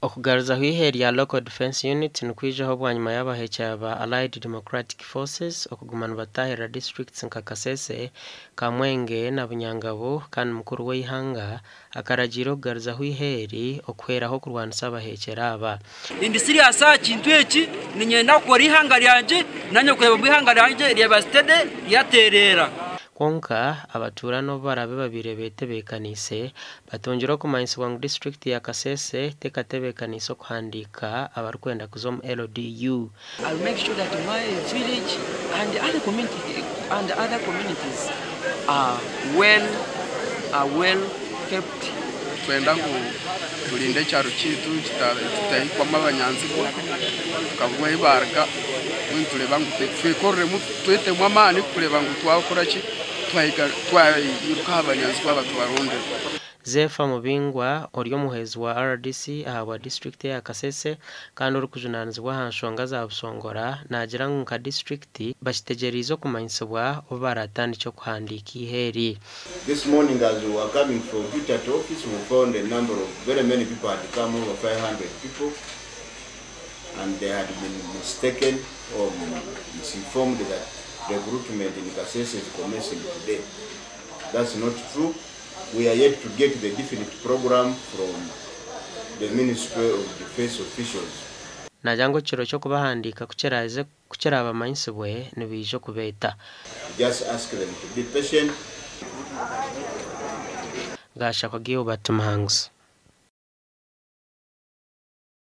Okugaruzaho eihe rya Local Defence Unit nikwijaho bwanyima y'abahekyera ba Allied Democratic Forces okuguma nibatahirira disiturikiti nka Kasese, Kamwenge na Bunyangabu kandi mukuru w'eihanga akaragiira okugaruzaho eihe eri okuhweraho okurwanisa abahekyera aba. Ndi serious aha kintu eki, niinyenda kukora eihanga ryangye nanye kureeba ngu eihanga ryangye ryaba steady ryatereera. Kwonka, abatuura n'obu baraabe babaire betebeekaniise, batungire okumanyisibwa ngu disiturikiti ya Kasese tekatebeekaniise okuhandiika abarikwenda kuza omu LDU. I will make sure that my village and other community and other communities are well are well kept. Nitwenda ngu turinde ekyaro kyaitu kitahikwamu abanyanzigwa tukaburwa ahi baaruga mbwenu tureeba ngu twekoreremu twetemu amaani kureeba ngu twakora ki twayiruka aha banyanzigwa aba tubarondere. Zepha Mubingwa, ori omuhwezi wa rdc ahabwa disiturikiti eya Kasese kandi orikujunaanizibwa aha nshonga za Busongora naagira ngu nka disiturikiti bakitegyereize okumanyisibwa obu baraatandikye okuhandiika eihe eri. This morning as we were coming from duty at office we found a number of very many people had come over 500 people and they had been mistaken or misinformed that recruitment in Kasese is commencing today. That's not true. We are yet to get the definite program from the Ministry of Defence officials. Naagira ngu ekiro ky'okubahandiika ku kiraaze ku kiraabamanyisibwe nibaija okubeeta. Just ask them to be patient. Gashakwa Gilbert Muhanguzi.